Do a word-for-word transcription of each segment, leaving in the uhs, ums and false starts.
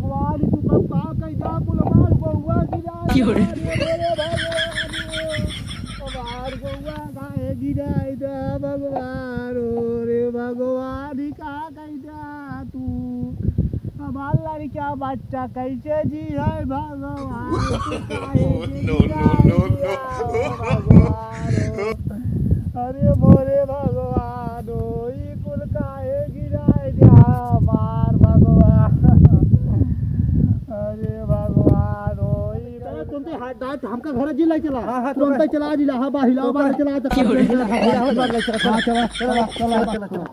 भगवान, तू कब का कह जा, कुल हमार गौवा गिरा दे। क्यों रे? अरे, अरे, भगवान, हमार गौवा काहे गिराई दे, भगवान, रे भगवान, का कह जा तू? हमार लड़का बच्चा कैसे जी है, भगवान, तू काहे गिराई दिया, भगवान? अरे मोरे भगवान, ई कुल काहे गिराए द्या हमार भगवान? अरे भगवान, ई अरे तुम तो हाथ डांट, हमका घर जी लाई चला। हाँ, हाँ, तुम तो चला जी ला, हाँ, बा, हिलाओ, बा, चला, चला, चला, चला, चला, चला, चला, चला, चला, चला।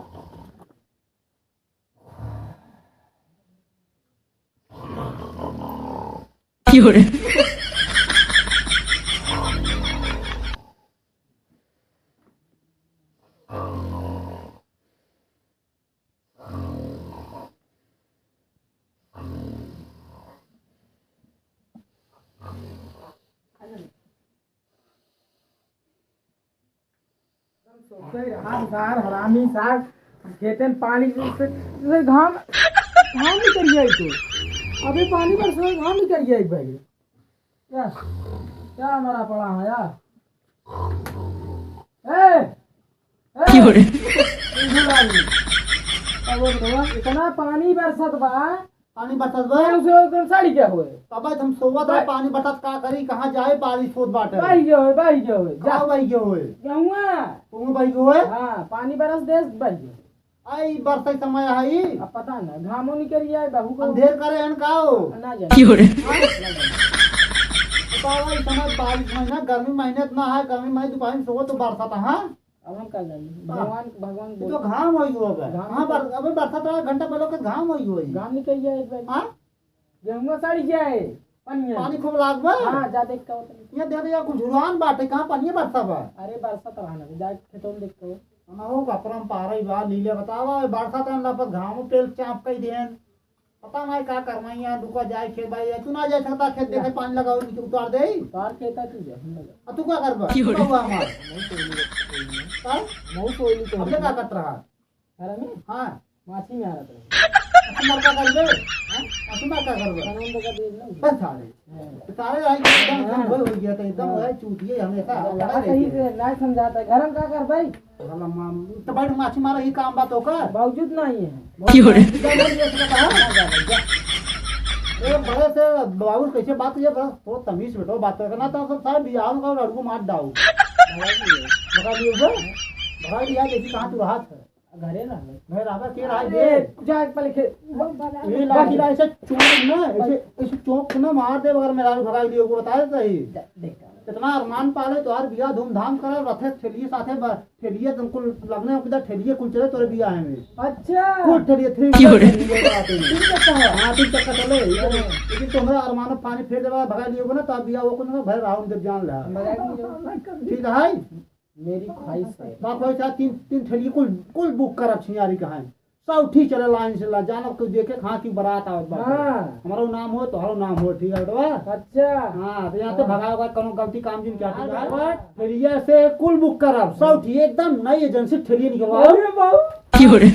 सोचते रहा सार, हरामी सार, खेते में पानी से, से घाम, घाम निकल गया तो। अभी पानी बरस रहा, घाम निकल गया भाई। क्या, क्या मरा पड़ा है यार? ए, ए, क्यों रे? इधर आ। अब वो बताओ, इतना पानी बरसत बा, पानी बरसत बा? उसे एकदम साड़ी क्या होए? तब हम सोवत रहे, बा- पानी बरसत का करी, कहाँ जाए, बारिश होत बाटे। बही गयो होए, बही गयो होए, जा। कहाँ बही गयो होए? गेहुआ। तुम बही गयो होए? हाँ, पानी बरस देस, बही गयो। आई बरसात समय है ई। अब पता ना, घामो निकल जाए, बहू को अंधेर करे हन का हो? ना जाए। क्यों रे? हाँ? ना जाए। बताओ, इस समय बारिश महीना, गर्मी महीना इतना है, गर्मी महीना दोपहर में सोवत तो बरसात है, हाँ? अब हम का जानी? हाँ। भगवान, भगवान ये तो बोल। घाम होई हो अबे। घाम हाँ, निकल बर-, अबे बरसात रहा, घंटा पहले के घाम होई होई। घाम निकल जाए एक बार। हाँ? गेहुआ सड़ जाए, पनिया। पानी खूब लाग बा? हाँ, जा देख के आओ तनी। ये दे दे, या कुछ जुड़ान बाटे, कहाँ पनिया बरसा बा? अरे बरसा तो रहना, जा खेतों में देख के आओ। ना हो, अपरम पारई बा, लीले बतावा, बरसा तो ना पर घाम पेल चाप कई देन। पता नहीं का करना है यार, रुका जाए खेत भाई, तू ना जा सकता खेत देखे, पानी लगाओ, नीचे उतार दे। उतार खेत है तू जा, हम लगा। अब तू क्या करबा? क्यों रे? तू हुआ हमार। नहीं, कोई नहीं, कोई नहीं। हाँ? नहीं, कोई नहीं, कोई अब नहीं। क्या करत रहा? अरे मैं? हाँ। माछी मारत रहे। माछी मार का करबे? हाँ? माछी मार का करबे? कानून तो का देख ना। बस सारे। हाँ। सारे आई एकदम हाँ। संभव हो गया था, एकदम हाँ। वही चूतिए हमेशा हाँ, लगा कहीं रहते हैं। से ना समझाता, घर में का करबे? साला माम-, तो बैठ माछी मारा, ही काम बात होकर। बावजूद नहीं है। क्यों रे? जा, जा, जा, जा, जा। ए, बड़े से बाबू कैसे बात ये बड़ा, थोड़ा तमीज से बैठो, बात करना था, सब सारे बिहार का लड़को मार डाओ। भगा दिए, भगा दिए, भगा दिया, देखी कहाँ तू रहा था। घरे रहबे। घरे रहबे, के रहा अरे, दे? जा एक पल खे-, ये लाठी ला ऐसे चोंक ना, ऐसे, ऐसे चोंक ना मार दे, अगर मेरा भगा दिए, वो बता देता ही। दे-, देखा। इतना अरमान पाले, तोहार बियाह धूमधाम करे, रथे ठेलिए साथे ब-, ठेलिए तुमको लगने, किधर ठेलिए कुल चले तोरे बियाह में। अच्छा। कुल ठेलिए, three wheeler, क्यों रे? Four wheeler आते हैं। तीन चक्का है। हाँ, तीन चक्का चले। हाँ। लेकिन तुम्हारा अरमान पानी फेर देवा, भगा लिए हो ना, तब बियाह वो कुछ ना, भाई राउंड जब जान ला। भगा लिए हो। ठीक है। मेरी ख्वाहिश है। बा ख्वाहिश है, तीन, तीन ठेली कुल, कुल book करब छियारी कहाँ है। सब ठीक चले लाइन से ला, जानब कोई देखे कहाँ की बारात आवत बा। हाँ। हमारो नाम हो, तोहरो नाम हो, ठीक है बेटवा? अच्छा। हाँ, तो यहाँ से हाँ। भगाओ का, कोनो गलती काम जिन क्या हाँ, ठीक है? बेटवा। ठेलिया से कुल book करब, सब ठीक, एकदम नई एजेंसी ठेलिया निकलवाओ। अरे बाबू। क्यों रे?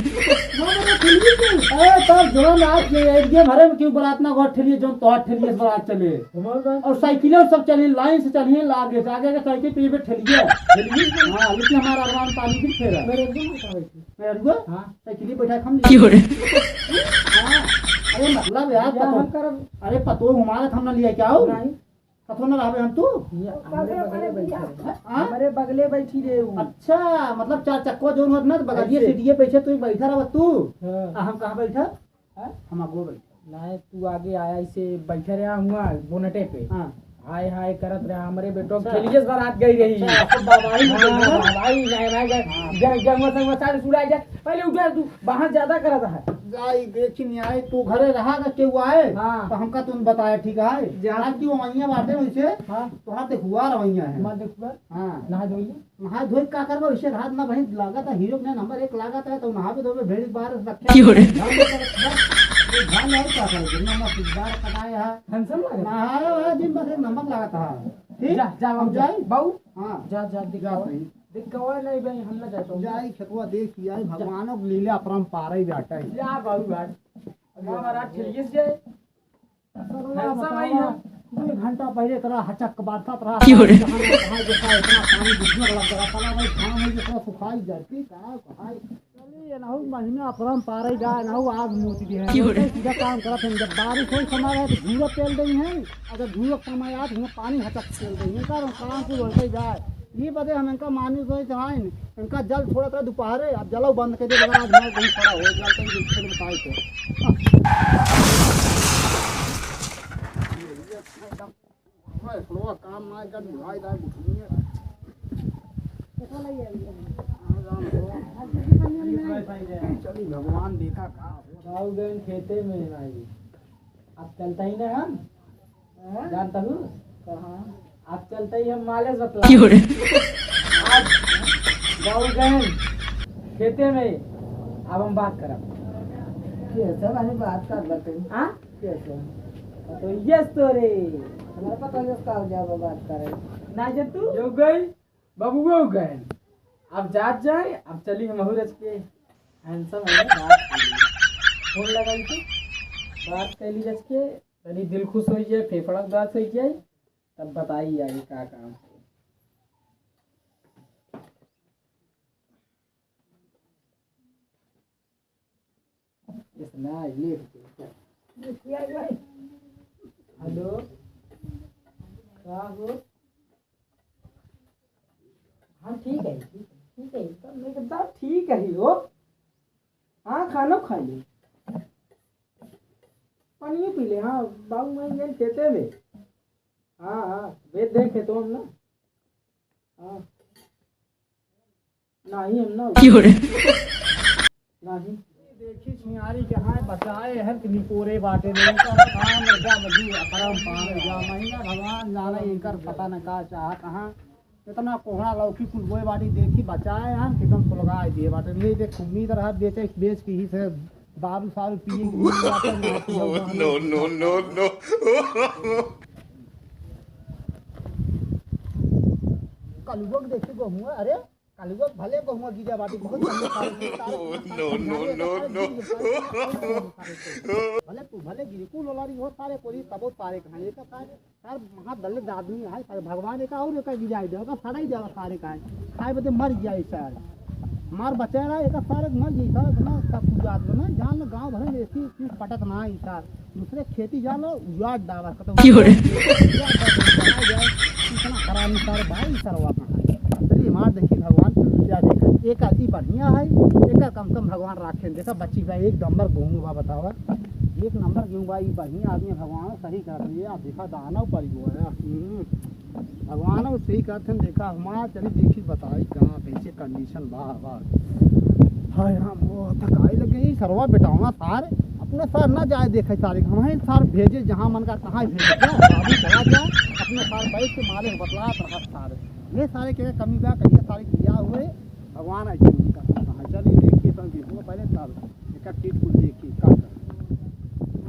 अरे तब जौन आज ये एरिया भरे में क्यों बारात ना गो ठेलिए, जौन तोहर ठेलिए से बारात चले। हमार बात और साइकिलें सब चली, लाइन से चलिए, आगे से आगे के साइकिल पे ये ठेलिए। ठेलिए? हाँ, लेकिन हमारा अरमान पानी की फेरा। मेरे एकदम उठा बैठी। मेरे रुको। हाँ। साइकिल बैठा हम क्यों रे? हाँ। अरे मतलब यार, यार, पतो-, हम करब। अरे पतो घुमा रहे, हम ना लिया क्या हो? नहीं। कथो ना रहबे हम तू? ये हमरे बगले बैठी रहे। हाँ? हमरे बगले बैठी रहे उ। अच्छा, मतलब चार चक्को जोन होत ना, तो बगलिए ऐसे। सीटिए पे तू बैठा रह तू। हाँ। आ हम कहाँ बैठा? हाँ? हम आगो बैठा। नहीं, तू आगे आया, ऐसे बैठा रहा हुआ बोनटे पे। हाँ। हाय हाय करत रहा, हमरे बेटो अच्छा। खेलिए से बारात गई रही। अच्छा, सब बाबा ही हाँ, निकल गए। बाबा ही, नहीं, नहीं, नहीं, हाँ। गए, गए, वो सब, वो सारे सुराई जाए। पहले उठा तू, बाहर ज्यादा करत है। जाई, देखी नहीं आई, तू घरे रहा ना, केहू आए, हाँ। तो हमका तुम बताए, ठीक है? जा। आज की वो वहीं बातें वैसे, हाँ। तो हाथ हुआ रवैया है। मत देखुआ। हाँ। नहा धोई। नहा धोई का करबो, इसे रात ना बहिन लागत है, हीरो ने नंबर एक लागत है, तो नहावे धोवे भेड़ी बाहर रखे। क्यों रे? ध्यान नहीं करत बा। ये ध्यान नहीं का करे, जितना मत बार कटाए है। Handsome लगे। नहाए वाला दिन बस एक नंबर लागत है। ठीक? जा, जा, हम हम जाई? जाई। बाऊ। हाँ। जा, जा, दिख जा गवा। सही। दिख गवा नहीं भाई, हम ना जाए तो। जाई खेतवा देख आई, जा। भगवान को लीले अपरम पारे जाता है। जा बाऊ भाई। अब हमारा ठेलिए से जाए। भैंसा भाई है। दो घंटा पहले इतना हचक बरसात रहा। क्यों रे? कहाँ, कहाँ जैसा इतना पानी घुसने लग रहा, साला भाई घाम है, जितना सुखाई जाती, का भाई। चलिए, एनहू महीना अपरम पारे जाए, एनहू आग मूत दिए हैं। क्यों रे? सीधा काम करत हैं, जब बारिश होई समय रहे तो झूरा पेल देई हैं, अगर झूरा समय आए तो पानी हचक पेल देई हैं। कारण काम को बढ़ते जाए, ये बदे हम इनका मानी सोई चढ़ाए, इनका जल छोड़ा था दोपहरे, अब जलाऊ बंद कर दे, बगैर आज हमारे कहीं खड़ा हो जाए, तो ये खेल बताए तो। एकदम थोड़ा काम ना कर, भाई, दाई, कुछ नहीं है। चली भगवान देखा का हो। जाऊ गए खेते में भाई, अब चलता ही ना हम। हाँ? जानता हूँ। कहाँ? अब चलता ही हम मालेश बतला। क्यों रे? आज जाऊ गए खेते में, अब हम बात करब। कैसे भाई बात कर लेते हैं? हाँ? कैसे? तो यस तो रे। हमारे पता यस का हो जाए, वो बात करे। ना जा तू। यो गई, बबुआ गए। अब जात जाए, अब चली हम अहू रच के handsome है, बात कर ली। फोन लगाई के, बात कर ली रच के, तनी दिल खुश हो जाए, फेफड़ा उदास हो जाए, तब बताई आगे का काम है। इतना ये हेलो, का हो? हाँ, ठीक है, ठीक है, ठीक है, एकदम, एकदम ठीक है हो। हाँ, खाना खा ले, पानी पी ले। हाँ, बाबू, मैं ये खेते में। हाँ, हाँ, भेज दे खेतों में ना। हाँ। नाही, हम ना। क्यों रे? नाही। देखी छिनारी के हाय बचाए हन कि निपोरे बाटे नहीं तो काम जा मजू अपरम पान जा महीना भगवान जाने इनकर पता न का चाहत हाँ। इतना कोहड़ा लौकी कुल बोए बाटी देखी बचाए हन कि एकदम सुलगाए दिए बाटे। नहीं देख उम्मीद रहा बेचे बेच के ही से दारू सारू पिए की उम्मीद बाटे, ना पिए, Oh, ना no, no, no, no। कलुआ के देखी गहुआ, अरे कलुआ भले गहुआ गिरा बाटी, बहुत बढ़िया सारे, सारे, सारे, Oh, no, no, no, no। भले तू भले गिरी, कुल ओलारी हो सारे कोरी, तबो सारे कहाँ, ये तो सारे, सारे महादलित आदमी है, सारे भगवान एका और एका गिराई दे, एका सड़ाई दे सारे का, खाए बदे मर गया ये सारे। मार बचा रहा, एका सारे मर गई, सारे इतना सब कुछ आदमी ना, जान लो गाँव भर में ऐसी चीज पटत ना है सारे। दूसरे खेती जा लो, उजाड़ डाला, कतौ क्यों रे? इतना हरामी सारे भाई, सरवा कहाँ है? चलिए, मार देखी भगवान, क्या देखा? एक आदमी बढ़िया है, एक कम से कम भगवान राखे। देखा, बच्ची बा, एक नंबर गेहूं बा, बतावा। एक नंबर गेहूं बा, ई बढ़िया आदमी है, भगवान सही कर दिए। आप देखा, दाना ऊपर ही हुआ है। हम्म। भगवान वो सही करते हैं, देखा हमार चली देखी बताई कहाँ कैसे condition बा, बा। हाय राम हो, थकाई लग गई, सरवा बेटावना सार, अपने सार ना जाए देखे सारे, हम हैं सार भेजे जहाँ मन का तहाँ ही भेजे, जा, बाबू चला जा, अपने सार बैठ के मारे बतलात रहा सार। ये सारे के कमी बा, कहिए सारे के बियाह हुए, भगवान ऐसे नहीं करता है। चलिए देखिए, तब देखो पहले तब एक चीज को देखिए, का कर।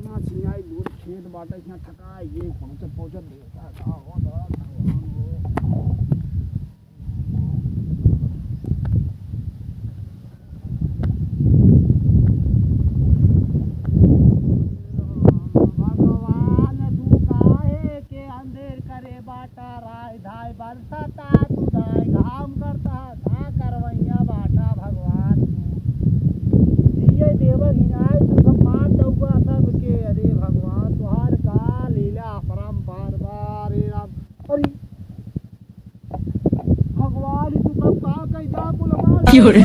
ना सिंचाई दूर खेत बाटे, यहाँ थका, ये पहुँचत, पहुँचत देखा, का हो, भगवान हो। भगवान, तू काहे के अंधेर करे बाटा, राय धाय बरसता, तू धाय घाम करता, का करवैया बाटा भगवान तू। जिए देवर गिनाए, तू सब मार दउआ सबके, अरे भगवान, तोहार का लीला अपरंपार बा, रे राम। अरे भगवान, तू कब का कह जा, कुल हमार क्यों रे?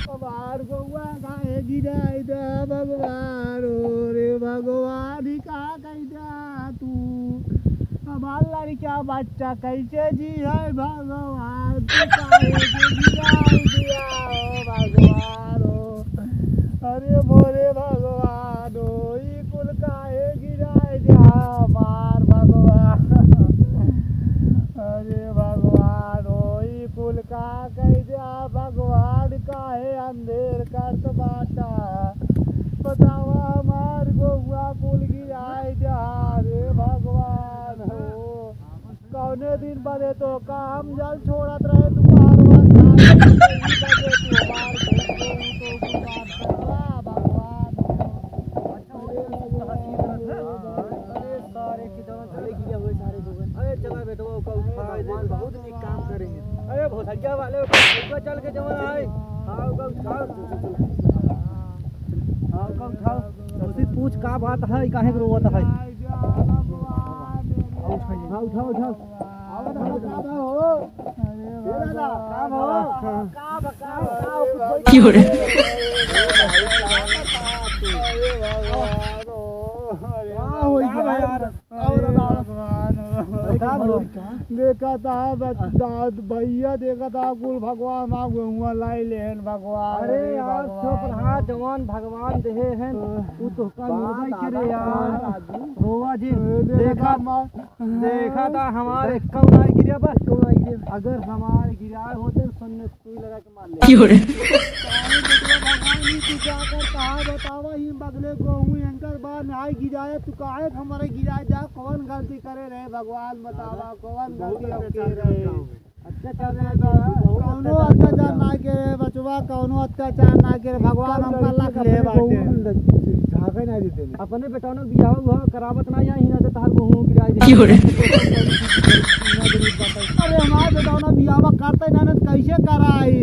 हमार गौआ काहे गिराई दे भगवान, ओ रे भगवान, का कह जा तू? हमार लड़का बच्चा कैसे जी है भगवान, तू काहे के गिराई दिया, ओ भगवान, ओ। अरे मोरे भगवान हो, ई कुल काहे गिराए द्या हमार भगवान? अरे भगवान हो, ई कुल का कइ द्या भगवान, काहे अंधेर करत बाटा? बतावा हमार गौआ कुल गिराए द्या, रे भगवान हो। कौने दिन बदे तो काम जल छोड़त रहे, दुपहरवा खाए के, ई बदे तू हमार खेत को, तू कुर्बान करवा, भगवान। वाले ऊपर चल के जवन है। हाँ, ओका उठाओ। हाँ, ओका उठाओ। उसी पूछ का बात है, काहे के रोवत है? हाँ, उठाओ, उठाओ। का बा हो? का बा? का बा? का बा? का बा? कुछ बोल। की हो रे? का होई का बा यार? अरे भगवान, अरे भगवान। देखा था बच-, दाद भैया, देखा था कुल भगवान, माँ गेहुआ लाई लेहन भगवान, अरे अरे यार, भगवान। चुप रहा, जवान भगवान देहे हैं, उ तोहका मिलबे करे यार। रोवा जिन, देखा, देखा था हमार एक्का नाई गिरा बा। अगर हमार गिराए होते, सुन्ने सुई लगा के मार ले। की हो रे? काहे बेटवा भगवान ही तू जाकर कहा बतावा, ही बगले गोहूँ एंकर बा, नाई गिराए, तू काहे के हमारे गिराए जा, कौन गलती करे रहे भगवान बतावा, कौन गलती हम के रहे? अत्याचार ना करा, बहुत कौनो अत्याचार अत्याचार ना करे बचवा, कौनो अत्याचार ना करे, भगवान हमका लख ले बाटे। झाँके ना देते। अपने बेटौना बियाह हुआ करावत ना, यहाँ हिना से तहार गोहूँ गिराई दे। की हो रे? अरे हमार बेटौना बियाह करते ना, ना तो कैसे कराई?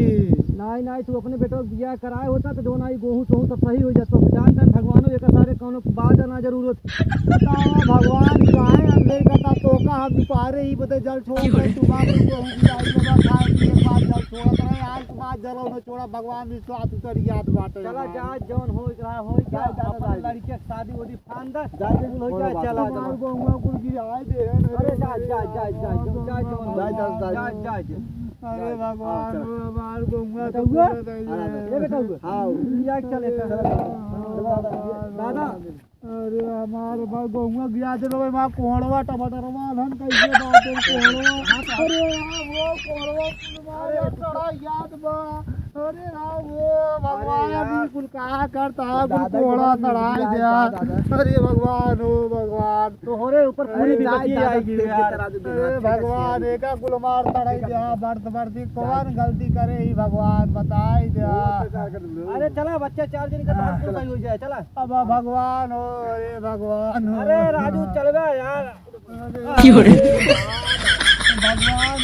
नाई, नाई, तू अपने बेटवा के बियाह कराए होता तो जौन आई गोहूँ सोहूँ सब सही हो जात। तो जान तन भगवानो एक सारे कौनो बात ना जरूरत। बतावा भगवान काहे अंधेर करता, तोका हम दुपहरे ही बदे जल छोड़ की हो रे? के तू बाप को हम जाई बाबा खाए पिए के बाद जल छोड़त रहे, आज के बाद जलो न छोड़ा, भगवान विश्वास उतर याद बाटे चला हमार। जा, जौन होई रहा होई जा, जा, जा, अपन जा, जा। लड़के के शादी उदी फांद, जा, जा, कुल हो जा, चला जा। हमार गौवा कुल गिराए दे हैं, अरे जा, जा, जा, जा, जा, जा, जौन जा, होई जा, जा, जा, जा, जा। अरे जा, भगवान, हाँ, चला। हमार गौवा बेटा तो हुआ? पूरा दे हाँ, दे। ये बेटा हुआ? हाँ। ये चले, चला। दादा, दादा। अरे हमार बा-, गहुआ गिरा दे रहे, वहाँ कोहड़वा, टमाटरवा, धन कैसे बात है, कोहड़वा। अरे यार, वो कोहड़वा, कुलवा, अरे यार, तोरा याद बा। अरे राम, वो भगवान, अरे यार। ई कुल का करता है, कुल दादा, कोहड़ा दादा, चढ़ाए दादा, दिया। दादा। अरे भगवान, ओ भगवान। तोहरे ऊपर पूरी अरे विपत्ति दादा, आएगी दादा, यार। दादा, दादा, अरे दादा, भगवान, दादा। एका कुल मार तड़ाई दिया, बर्द बर्दी, कौन गलती करे ही भगवान, बताई दिया। अरे चला बच्चा, चार दिन का हाँ, धान कुल चला। सही हो जाए, चला। अब भगवान हो, अरे भगवान हो। अरे राजू, चलबे यार। अरे की हो रे? भगवान,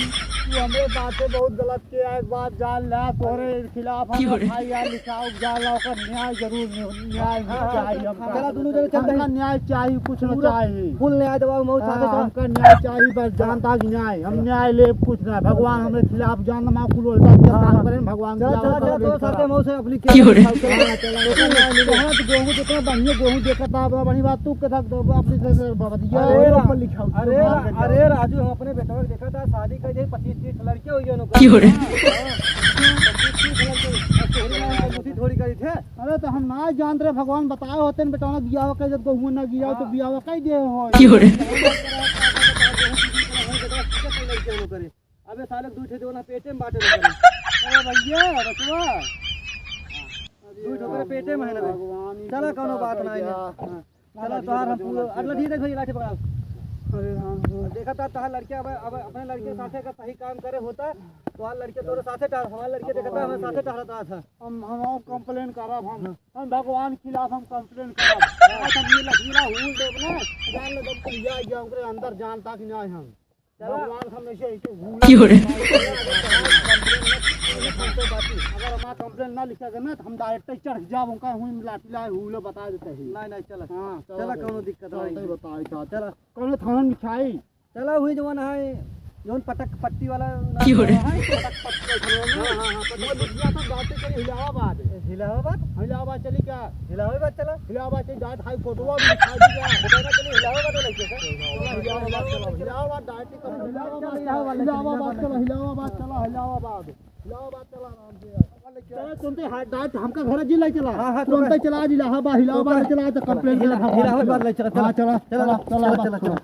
तू हमरे साथे बहुत गलत किया, एक बात जान ला, तोरे खिलाफ हम की हो रे? एफ आई आर लिखाओ, जान ला, ओकर न्याय जरूर, न्याय चाहिए हमका। चला, दोनों जने चलते हैं। हमका न्याय चाहिए, कुछ न चाहिए। फुल न्याय देवाओ, मौत साथे हाँ, साथ। हमका न्याय चाहिए, बस जानता कि न्याय, हम न्याय लेब, कुछ ना। भगवान हमरे खिलाफ जान ला, कुल उल्टा सीधा काम करें, भगवान के चला, अलावा चला, चला, कौनो चला, दोस्त चला। साथे मौत से अपनी की हो रे? बहुत गेहूं, जितना बढ़िया गेहूं देखा था, बड़ा बढ़िया बात, तू कथा अपनी से, से बतिया। अरे रा-, अरे रा-, अरे राजू, हम अपने बेटवा के देखा था, शादी कर दे, पच्चीस तीस लड़के हो गए उनका। की हो रे? हाँ, हाँ, पच्चीस तीस लड़के, अब तोहरे नाम पर मुसी थोड़ी करी थे। अरे तो हम ना जानत रहे, भगवान बताए होते न बेटवा, बियाह कर जब गेहूं ना गिरा तो हाँ। बियाह कर दे हो। की हो रे? लड़के हो करे। अबे साले, दुइ ठे देवना पेटे में बाटे ना करे। अरे भैया, बचवा। दुइ ठे ओकरे पेटे में है ना रे। भगवान, ई चला, कुल कौनो का बात कर ना है। दिया। हाँ। चला, तोहार हम पूरा, अरे लाठी देख भैया, लाठी पकड़ा। अरे राम हो। देखा था, तोहार लड़के अब, अब अपने लड़के साथे का सही काम करे होता, तोहार लड़के तोरे साथे टहर, हमार लड़के देखा था, हमारे साथे टहरत रहा था। हम, हम और कंप्लेन करब, हम, हाँ। हम भगवान खिलाफ हम कंप्लेन करब। आज हम ये लठीला हूल देब ना, जान ले जब कुल या, या ओकरे अंदर जानता कि ना हम। चला। भगवान हमेशा ऐसे घूम की हो रे? अगर हमारा कंप्लेन ना लिखा गया ना, तो हम डायरेक्ट ही चढ़ जाब, उनका हुई लाठी लाए हुलो बता देते हैं। नहीं, नहीं, चला। हाँ, चला, चला, कौनो दिक्कत चल, नहीं। नहीं बताई था। चला। कौनो थाना में लिखाई? चला, हुई जवन है, जवन पटक पट्टी वाला ना की हो रे? है, पटक पट्टी वाला ना। हाँ, हाँ, हाँ, पटक वो लिखिया था, बातें करी इलाहाबाद। इलाहाबाद? इलाहाबाद चली क्या? इलाहाबाद चला। इलाहाबाद चली, जात हाई कोर्टवा में लिखा दी क्या? बताना चली इलाहाबाद वाला क्या? चला, इलाहाबाद चला, इलाहाबाद डायरेक्ट चला, इलाहाबाद चला, इलाहाबाद चला, इलाहाबाद चला, इलाहाबाद। इलाहाबाद चला आराम से यार। चला, तुम तो हाथ डांट, हमका घर जी ले चला। हाँ, हाँ, तुम तो चला, आज इलाहाबाद, इलाहाबाद तो चला, तो कंप्लेन इला-, करा, हाँ, इलाहाबाद चला। ले चला, हाँ, चला, चला, चला, चला, चला, चला, चला। चला।